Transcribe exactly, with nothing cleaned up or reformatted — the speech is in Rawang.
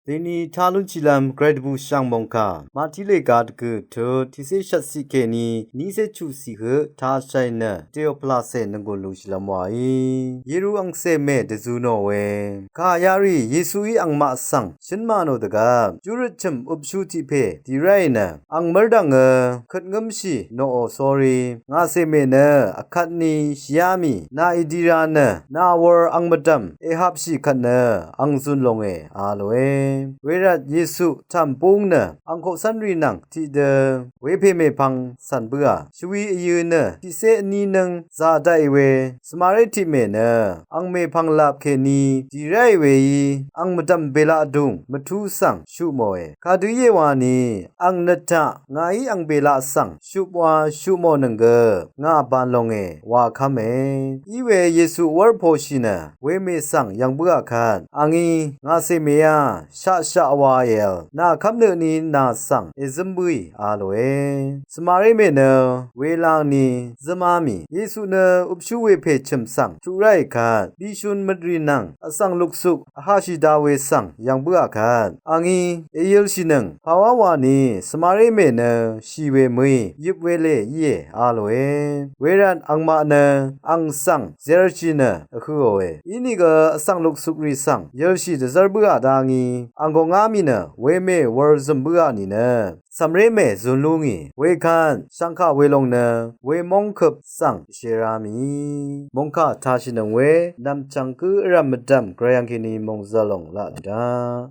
Deni talun chilam grai dvbù shv̀ng mòngkà Mati lèga dvgø̀ tut tiqsé shvt siq kèní nísé chuq siq høq tashai nø teoplase nvnggùn lúnshìlvm wàí. Yeru angcè mè dvzø nò we. Kà yarì Yesuí angmaq svng shǿn mànò dvgvp júrøt chø̀m øpshú tiq pè dì ráì nø ang mv́rdv̀ngø køt ngǿmshì noqò sórí ngàcè mè nø vkvtni shìá mì nà ìdira nø nà wur ang mvdv̀m èhapshì kvt nø ang zun longe a lòe. Wervt Yesu tv̀m búng nø ang koqcv́nrì nvng tiqdø wepè mèpvng cv̀n bǿà shvwi vyø̄ nø tiqcé vní nǿng zà daqì we svmaré tiq mè nø ang mèpvng lap kèní dì ráì weí ang mvdv̀m bèlaq dùng mvtú svng shuqmòe. Kadø íe wani ang nøt taq ngàí ang bèlaq svng shupwa shuqmò nøng gø ngà ban longe wa kv́me. Iwe Yesu wv́rposhì nø wemè svng yv̀ng bǿà kvt angí ngàcè mèá shaqshaq wa èvl nà kv́mnøtni nà svng èzǿm bǿì a lòe. Svmaré mè nø welangni zǿmá mì Yesu nø øpshú wepè chø̀m svng tuq ráì kvt bishun møtrì nvng vsvng luksuk vhaqshì da we svng yv̀ng bǿà kvt angí èyølshìnøng pàwá wani svmaré mè nø shì we mø̀í yøp we lè íe a lòe. Wervt angmaq nø ang svng zershì nø vhøòe. Inìgø vsvng luksukrì svng yølshì dvzv́r bǿà dá ngí ang gòngá mì nø wemè wur zø̀m bǿà nìnø cv̀mré mè zun lú ngì wekvt shvngkà welòng nø wemóng køp svng shera mì mòngkà tashìnøng we nv̀mchv̀ng gǿ vrv̀m mvdv̀m gvrayv̄ng kèní mòngzv̀l lòng laq dvdv́.